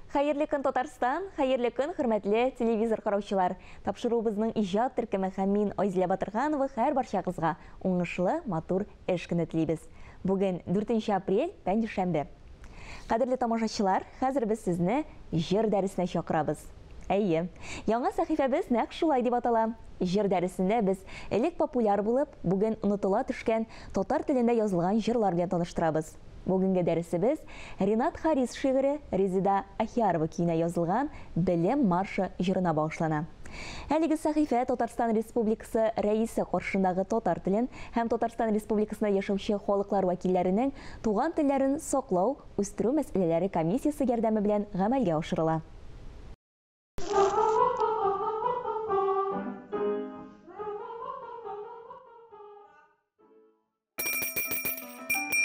Хәерле көн, Татарстан, хәерле көн, хөрмәтле телевизор караучылар. Тапшыруыбызның иҗат төркеме һәм мин, Айзилә Батырханова, һәр барчагызга уңышлы, матур эш көне телибез. Бүген 4 апрель, пәнҗешәмбе. Кадерле тамашачылар, хәзер без сезне җыр дәресенә чакырабыз. Әйе, яңа сәхифәбез нәкъ шулай дип атала. Җыр дәресендә без элек популяр булып, бүген онытыла төшкән татар телендә язылган җырлар белән таныштырабыз. Бүгенге дәресебез Ренат Харис шигыре Резеда Ахиярова көенә язылган Белем маршы җырына багышлана. Әлеге сәхифә Татарстан Республикасы Рәисе каршындагы татар телен һәм Татарстан Республикасында яшәүче халыклар вәкилләренең туган телләрен саклау, үстерү мәсьәләләре комиссиясе ярдәме белән гамәлгә ашырыла.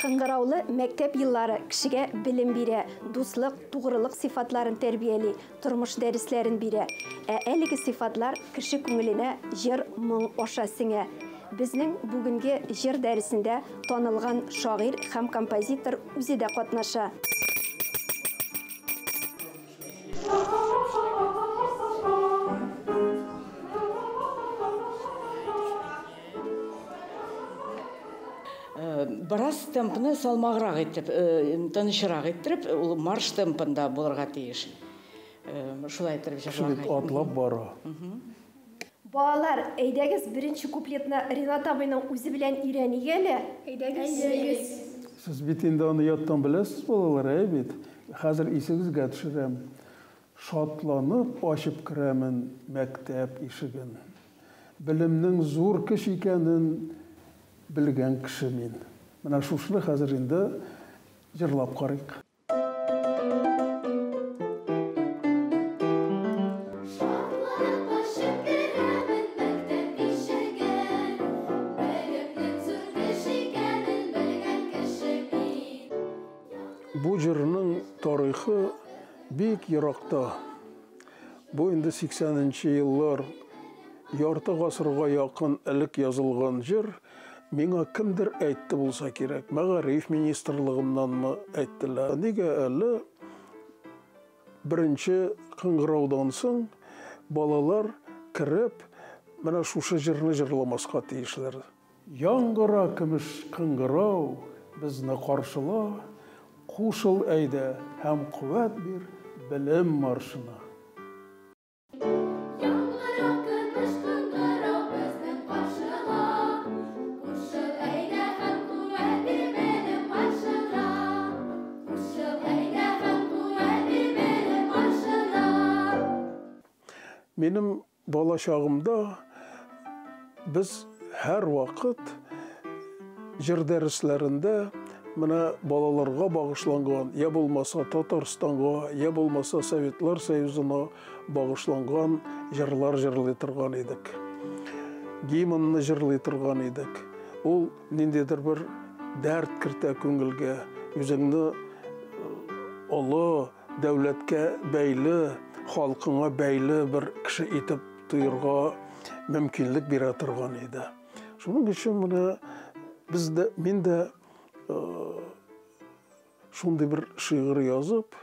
Кыңгыраулы мәктәп еллары кешегә белем бирә, дуслык, тугрылык сыйфатларын тәрбияли, тормыш дәресләрен бирә. Ә әлеге сыйфатлар кеше күңеленә җыр, моң аша сеңә. Безнең бүгенге җыр дәресендә танылган шагыйрь һәм композитор үзе дә катнаша. Бераз темпны салмаграк итеп, тынычрак иттереп, ул марш темпында булырга тиеш. Шулай иттереп җырларга. Атлап бара. Балалар, әйдәгез беренче куплетны Ренат абыйның үзе белән өйрәник әле. Әйдәгез. Сез бит инде аны яттан беләсез, балалар, әй бит. Хәзер исегезгә төшерәм. Шатланып ачып керәмен мәктәп ишеген. Белемнең зур көч икәнен белгән кеше мин. Менә шушыны хәзер инде җырлап карыйк. Шатланып ачып керәмен мәктәп ишеген. Белемнең зур көч икәнен белгән кеше мин. Бу җырның тарихы бик еракта. Бу инде 80-нче еллар, ярты гасырга якын элек язылган җыр. Миңа кемдер әйтте булса кирәк, мәгариф министрлыгыннанмы әйттеләр. Нигә әле беренче кыңгыраудан соң балалар кереп, менә шушы җырны җырламаска тиешләр. Яңгыра көмеш кыңгырау безне каршыла, кушыл әйдә һәм куәт бир белем маршына. Яңгыра көмеш кыңгырау безне каршыла, кушыл әйдә һәм куәт бир белем маршына. Кушыл әйдә һәм куәт бир белем маршына. Минем бала чагымда без һәр вакыт җыр дәресләрендә менә балаларга багышланган, я булмаса Татарстанга, я булмаса Советлар Союзына багышланган җырлар җырлый торган идек. Гимнны җырлый торган идек. Ул ниндидер бер дәрт кертә күңелгә, үзеңне олы дәүләткә бәйле, халкыңа бәйле бер кеше итеп тоерга мөмкинлек бирә торган иде. Шуның өчен менә без дә, мин дә шундый бер шигырь язып,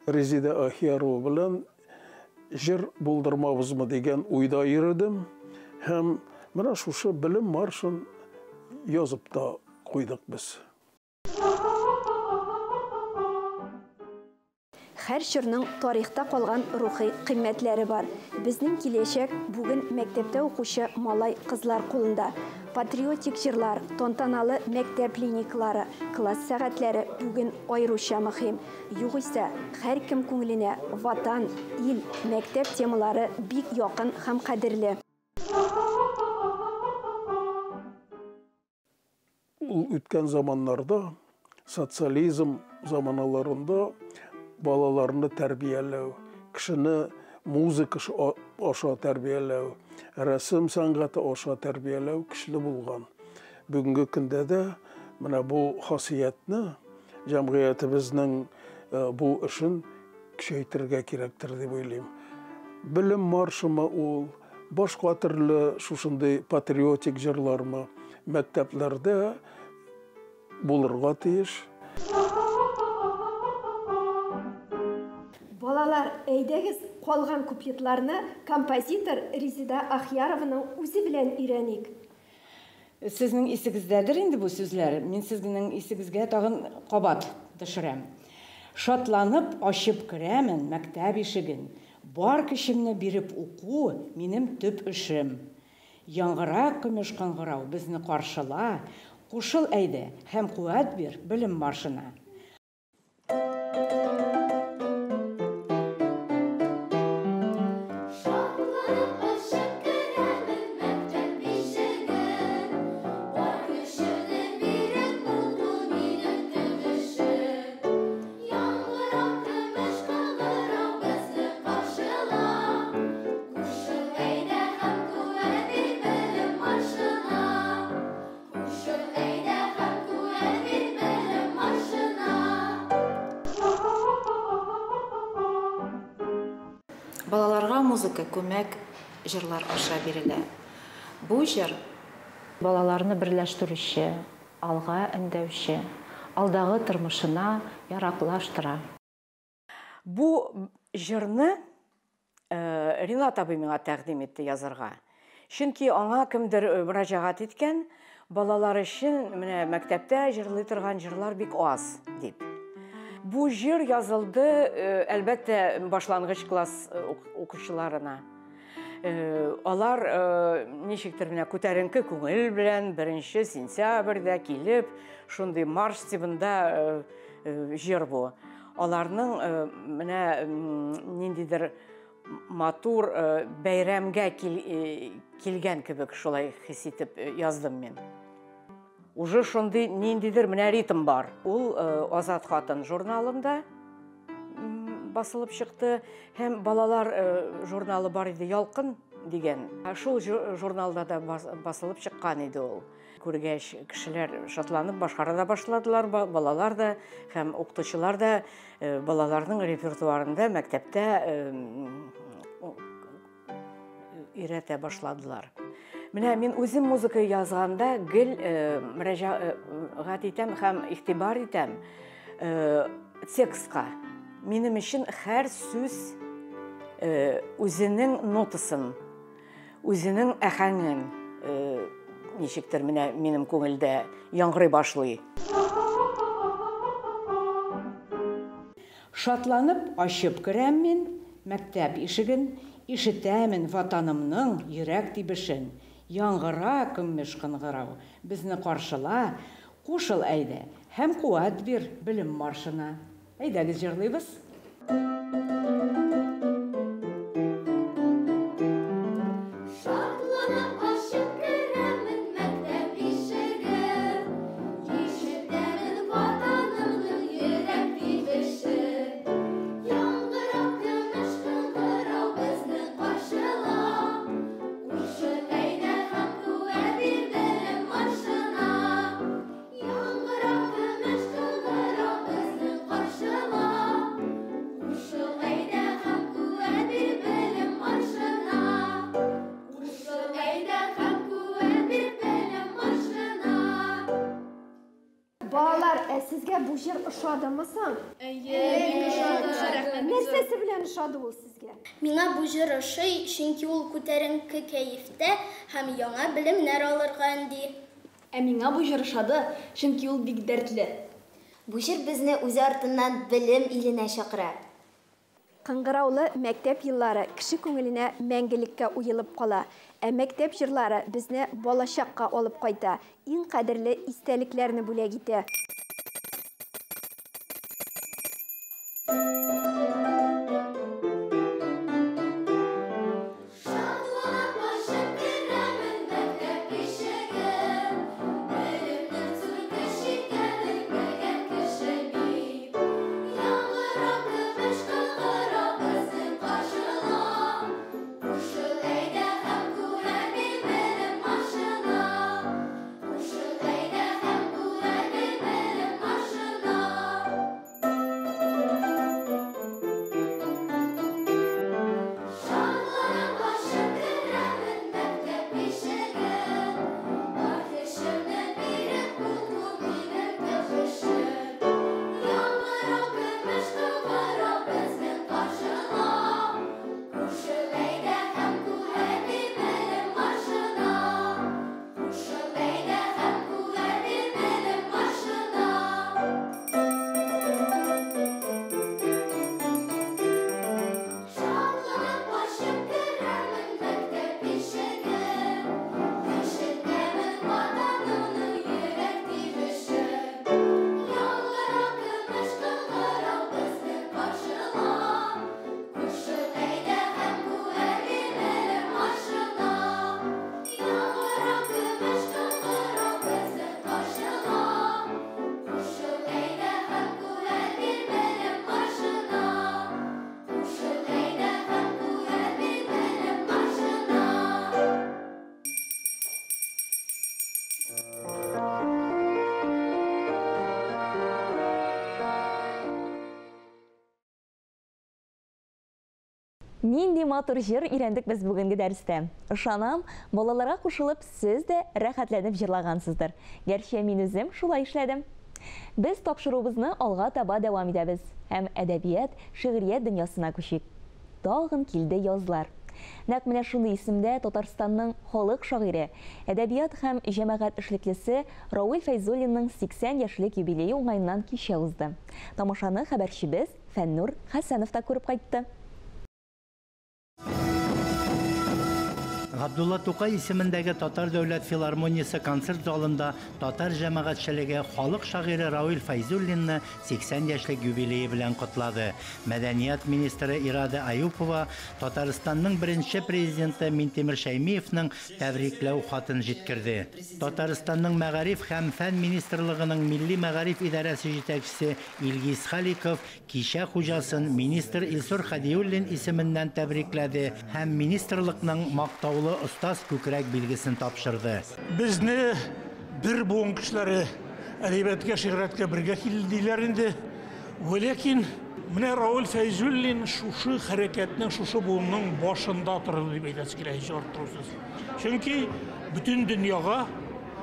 Резеда Ахиярова белән җыр булдырмабызмы дигән уйда йөрдем һәм менә шушы белем маршын язып та куйдык без. Һәр чорның тарихта калган рухи кыйммәтләре бар. Безнең киләчәк бүген мәктәптә укучы малай-кызлар кулында. Патриотик җырлар, тантаналы мәктәп линейкалары, класс сәгатьләре бүген аеруча мөһим. Югыйсә, һәркем күңеленә ватан, ил, мәктәп темалары бик якын һәм кадерле. Ул үткән заманнарда, социализм заманаларында балаларны тәрбияләү, кешене музыка аша тәрбияләү, рәсем сәнгате аша тәрбияләү көчле булган. Бүгенге көндә дә менә бу хасиятне җәмгыятебезнең бу эшен көчәйтергә кирәктер дип уйлыйм. Белем маршымы ул, башка төрле шушындый патриотик җырлармы мәктәпләрдә булырга тиеш. Балалар, әйдәгез, калган куплетларны композитор Резеда Ахьярованың үзе белән өйрәник. Сезнең исегездәдер инде бу сүзләр. Мин сезнең исегезгә тагын кабат төшерәм. Шатланып ачып керәмен мәктәп ишеген. Бар көчемне биреп уку минем төп эшем. Яңгыра көмеш кыңгырау безне каршыла. Кушыл әйдә һәм куәт бир белем маршына. Шатланып ачып керәмен мәктәп ишеген. Бар көчемне биреп уку минем төп эшем. Яңгырау көмеш кыңгырау безне каршыла. Кушыл әйдә һәм куәт бир белем маршына. Кушыл әйдә һәм куәт бир белем маршына. Балаларга музыка күмәк җырлар аша бирелә. Бу җыр балаларны берләштерүче, алга өндәүче, алдагы тормышына яраклаштыра. Бу җырны Ринат абый миңа тәкъдим итте язарга. Чөнки аңа кемдер мөрәҗәгать иткән, балалар өчен менә мәктәптә җырлый торган җырлар бик аз дип. Бу җыр язылды, әлбәттә, башлангыч класс укучыларына. Алар ничектер менә күтәренке күңел белән 1 сентябрьдә килеп, шундый марш тибында җыр бу. Аларның менә ниндидер матур бәйрәмгә килгән кебек шулай хис итеп яздым мин. Уже шундый ниндидер менә ритм бар. Ул Азат хатын журналында басылып чыкты һәм балалар журналы бар иде, Ялкын дигән. Шул журналда да басылып чыккан иде ул. Күргәч, кешеләр шатланып башкара да башладылар, балалар да һәм укытучылар да балаларның репертуарында мәктәптә өйрәтә башладылар. Менә мин үзем музыка язганда гел мөрәҗәгать итәм һәм игътибар итәм текстка. Минем өчен һәр сүз үзенең нотасын, үзенең әһәңен ничектер менә минем күңелдә яңгырый башлый. Шатланып ачып керәм мин мәктәп ишеген, ишетәмен ватанымның йөрәк тибешен. Яңгыра көмеш кыңгырау безне каршыла, кушыл әйдә һәм куәт бир белем маршына. Әйдәгез җырлыйбыз. Шатланып ачып керәмен мәктәп ишеген, ишетәмен ватанымның йөрәк тибешен. Яңгырау көмеш кыңгырау безне каршыла. Кушыл әйдә һәм куәт бир белем маршына. Яңгырау көмеш кыңгырау безне каршыла. Кушыл әйдә һәм куәт бир белем маршына. Кушыл әйдә һәм куәт бир белем маршына. Балалар, ә сезгә бу җыр ошадымы соң? Әйе, бик ошады. Нәрсәсе белән ошады ул сезгә? Миңа бу җыр ошый, чөнки ул күтәренке кәефтә һәм яңа белемнәр алырга өнди. Ә миңа бу җыр ошады, чөнки ул бик дәртле. Бу җыр безне үзе артыннан белем иленә чакыра. Кыңгыраулы мәктәп еллары кеше күңеленә мәңгелеккә уелып кала. Ә мәктәп җырлары безне балачакка алып кайта, иң кадерле истәлекләрне бүләк итә. Шатланып ачып керәмен мәктәп ишеген. Белемнең зур көч икәнен белгән кеше мин. Яңгырау көмеш кыңгырау безне каршыла. Кушыл әйдә һәм куәт бир белем маршына. Кушыл әйдә һәм куәт бир белем Нинди матур җыр өйрәндек без бүгенге дәрестә. Ышанам, балаларга кушылып, сез дә рәхәтләнеп җырлагансыздыр. Гәрчә мин үзем шулай эшләдем. Без тапшыруыбызны алга таба дәвам итәбез һәм әдәбият, шигърият дөньясына күчик. Тагын килде язлар. Нәкъ менә шундый исемдә Татарстанның халык шагыйре, әдәбият һәм җәмәгать эшлеклесе Равил Фәйзуллинның 80 яшьлек юбилее уңаеннан кичә узды. Тамашаны хәбәрчебез Фәннур Хәсәнов та күреп кайтты. Габдулла Тукай исемендәге Татар дәүләт филармониясе концерт залында татар җәмәгатьчелеге халык шагыйре Равил Фәйзуллинны 80 яшьлек юбилее белән котлады. Мәдәният министры Ирада Аюпова Татарстанның беренче президенты Минтимер Шәймиевның тәбрикләү хатын җиткерде. Татарстанның мәгариф һәм фән министрлыгының милли мәгариф идарәсе җитәкчесе Илгиз Халиков кичә хуҗасын министр Илсур Хадиуллин исеменнән тәбрикләде һәм министрлыкның мактаулы остаз күкрәк билгесен тапшырды. Безне бер буын кешеләре әдәбиятка, шигърияткә бергә килде диләр инде. Вәләкин менә Равил Фәйзуллин шушы хәрәкәтнең, шушы буынның башында торды дип әйтәсе килә, һич арттырусыз. Чөнки бөтен дөньяга,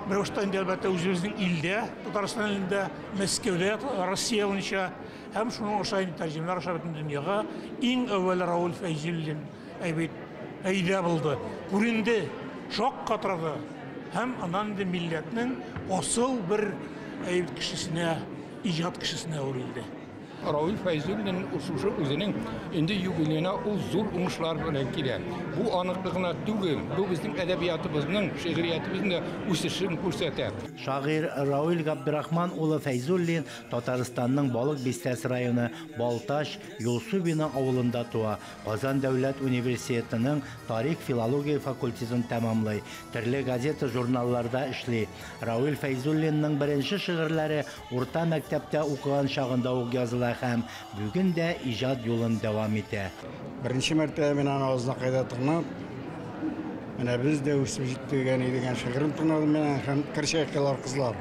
бер башта инде әлбәттә үзебезнең илдә, Татарстан илендә, Мәскәүдә, Россия буенча һәм шуның аша инде тәрҗемәләр аша бөтен дөньяга иң әүвәл Равил Фәйзуллин әйбит әйдә булды, күренде, шаккатырды һәм аннан инде милләтнең асыл бер әйбит кешесенә, иҗат кешесенә әверелде. Равил Фәйзуллин шушы үзенең инде юбилеена ул зур уңышлар белән килә. Бу аныкы гына түгел, бу безнең әдәбиятыбызның, шигъриятебезнең дә үсешен күрсәтә. Шагыйрь Равил Габдрахман улы Фәйзуллин Татарстанның Балык Бистәсе районы Балтач Юлсубино авылында туа. Казан дәүләт университетының тарих-филология факультетын тәмамлый. Төрле газета-журналларда эшли. Равил Фәйзуллинның беренче шигырьләре урта мәктәптә укыган чагында ук языла һәм бүген дә иҗат юлын дәвам итә. Беренче мәртәбә мин аны Азнакайда тыңлап, менә без дә үсеп җиттек әни дигән шигырен тыңладым мин һәм Керчәкилар кызлар.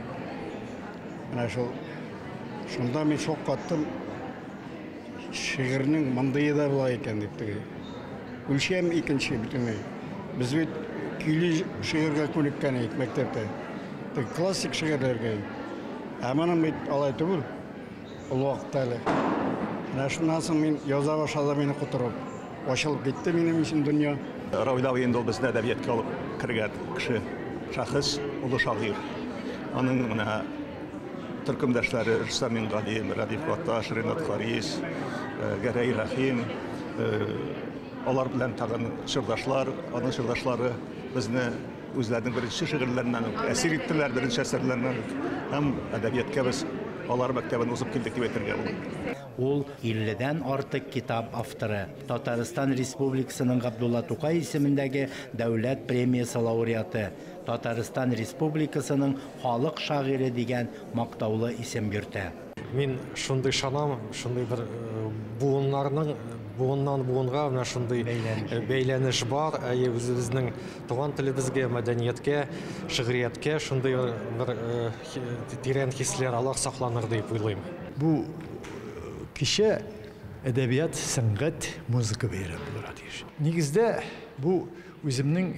Менә шул шунда мин шаккаттым. Шигырьнең мондые да була икән дип теге. Үлчәм икенче бөтенләй. Без бит көйле шигырьгә күнеккән идек мәктәптә. Теге классик шигырьләргә. Ә моның бит алай түгел. Ул вакытта әле. Менә шуннан соң мин яза башладым, мине котырып. Ачылып китте минем өчен дөнья. Равил абый инде ул безне әдәбиятка алып кергән кеше, шәхес, олы шагыйрь. Аның менә төркемдәшләре Рөстәм Мингалим, Рәдиф Гаташ, Ренат Харис, Гәрәй Рәхим, алар белән тагын чордашлар, аның чордашлары безне үзләренең беренче шигырьләреннән үк әсир иттеләр, беренче әсәрләреннән үк. Һәм әдәбиятка без алар мәктәбен узып килдек дип әйтергә була. Ул 50-дән артык китап авторы. Татарстан Республикасының Габдулла Тукай исемендәге дәүләт премиясе лауреаты. Татарстан Республикасының халык шагыйре дигән мактаулы исем йөртә. Мин шундый ышанам, шундый бер буыннарның буыннан буынга менә шундый бәйләнеш бар. Әйе, үзебезнең туган телебезгә, мәдәнияткә, шигърияткә шундый бер тирән хисләр алар сакланыр дип уйлыйм. Бу кичә әдәбият, сәнгать, музыка бәйрәме булырга тиеш. Нигездә бу үземнең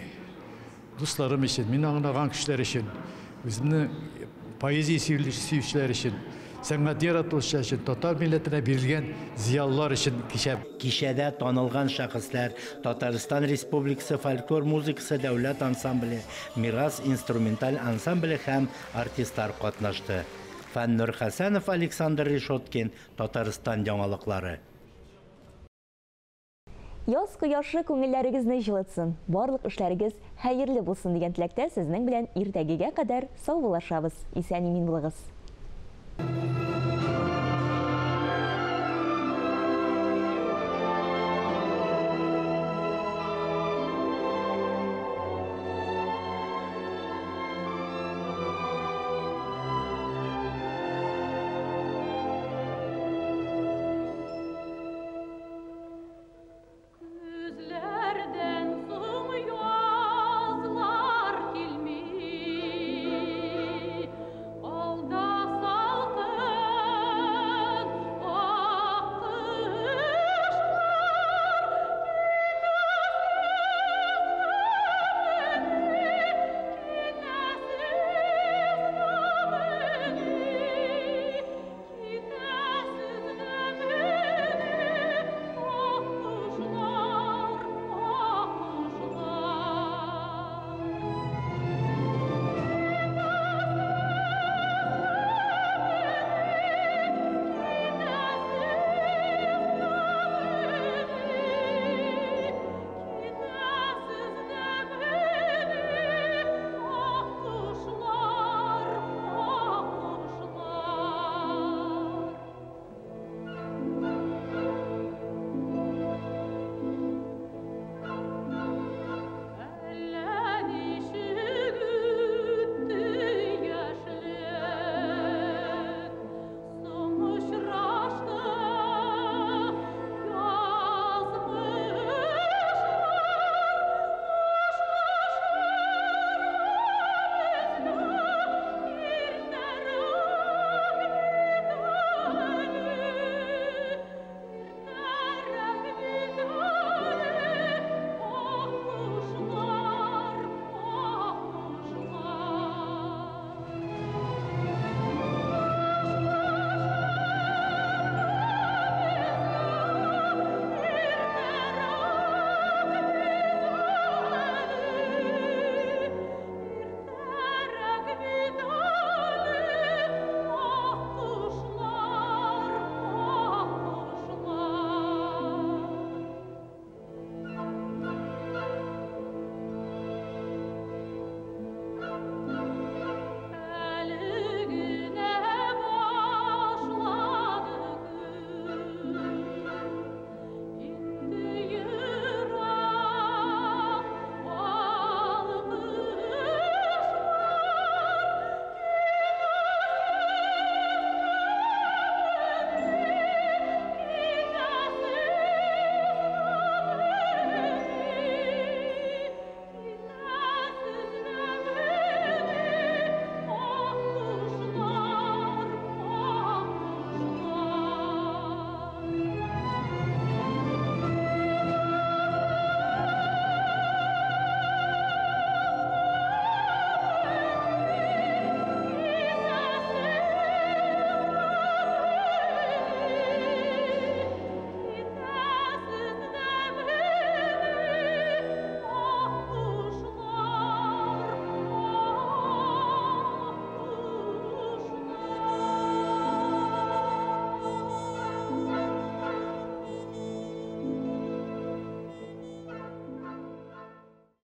дусларым өчен, мин аңлаган кешеләр өчен, үземнең поэзия сөючеләр өчен, сәнгать яратучылар өчен, татар милләтенә бирелгән зыялылар өчен кичә. Кичәдә танылган шәхесләр, Татарстан Республикасы фольклор музыкасы дәүләт ансамбле, Мирас инструменталь ансамбле һәм артистлар катнашты. Фәннур Хәсәнов, Александр Решеткин, Татарстан яңалыклары. Яз кояшы күңелләрегезне җылытсын, барлык эшләрегез хәерле булсын дигән теләктә сезнең белән иртәгегә кадәр саубуллашабыз. Исән-имин булыгыз.